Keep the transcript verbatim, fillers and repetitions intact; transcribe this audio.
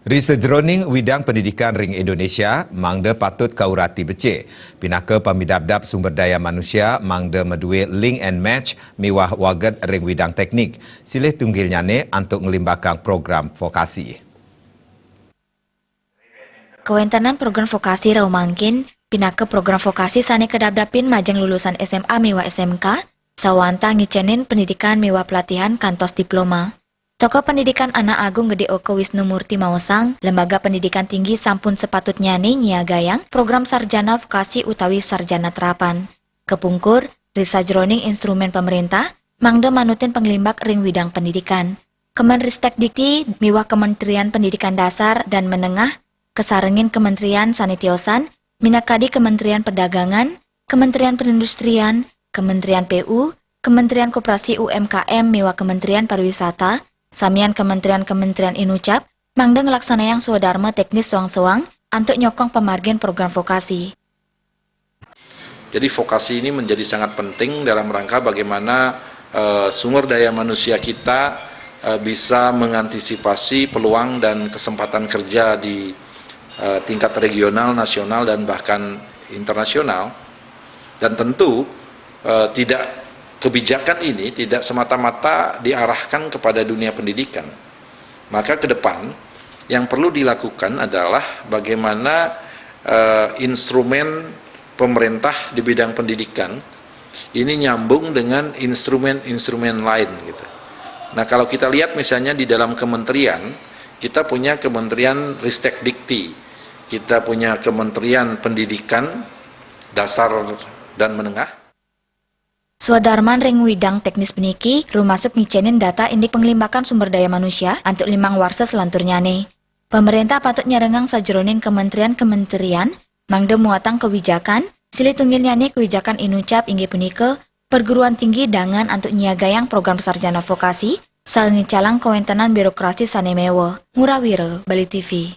Ri sajeroning widang pendidikan ring Indonesia, mangda patut kaurati becik. Pinaka pamidabdab sumber daya manusia, mangda madue link and match miwah waget ring widang teknik, silih tunggilnyane antuk nglimbakang program vokasi. Kawentenan program vokasi rauh mangkin, pinaka program vokasi sane kadabdabin majeng lulusan S M A miwah S M K, sawantah ngicenin pendidikan miwah pelatihan kantos diploma. Tokoh Pendidikan Anak Agung Gede Oka Wisnu Murti maosang, lembaga pendidikan tinggi sampun sepatutnyane nyiagayang program sarjana vokasi utawi sarjana terapan. Kepungkur, ri sajeroning instrumen pemerintah, mangda manutin panglimbak ring widang pendidikan. Kemenristek Dikti miwah Kementerian Pendidikan Dasar dan Menengah, kasarengin kementerian sane tiosan, minakadi Kementerian Perdagangan, Kementerian Perindustrian, Kementerian P U, Kementerian Koperasi U M K M miwah Kementerian Pariwisata, samian kementerian-kementerian inucap, mangda nglaksanayang swadarma teknis soang-soang antuk nyokong pamargin program vokasi. Jadi vokasi ini menjadi sangat penting dalam rangka bagaimana eh, sumber daya manusia kita eh, bisa mengantisipasi peluang dan kesempatan kerja di eh, tingkat regional, nasional, dan bahkan internasional. Dan tentu eh, tidak, kebijakan ini tidak semata-mata diarahkan kepada dunia pendidikan. Maka ke depan yang perlu dilakukan adalah bagaimana eh, instrumen pemerintah di bidang pendidikan ini nyambung dengan instrumen-instrumen lain gitu. Nah, kalau kita lihat misalnya di dalam kementerian, kita punya Kementerian Ristek Dikti, kita punya Kementerian Pendidikan Dasar dan Menengah. Swadarman ring widang teknis puniki rumasuk ngicenin data indik panglimbakan sumber daya manusia antuk limang warsa salanturnyane. Pemerintah patut nyarengang sajeroning kementerian-kementerian mangda muatang kewijakan, silih tunggilnyane kewijakan inucap inggih punika perguruan tinggi dangan antuk nyiagayang program sarjana vokasi, saha ngicalang kawentenan birokrasi sane meweh. Ngurah Wira, Bali T V.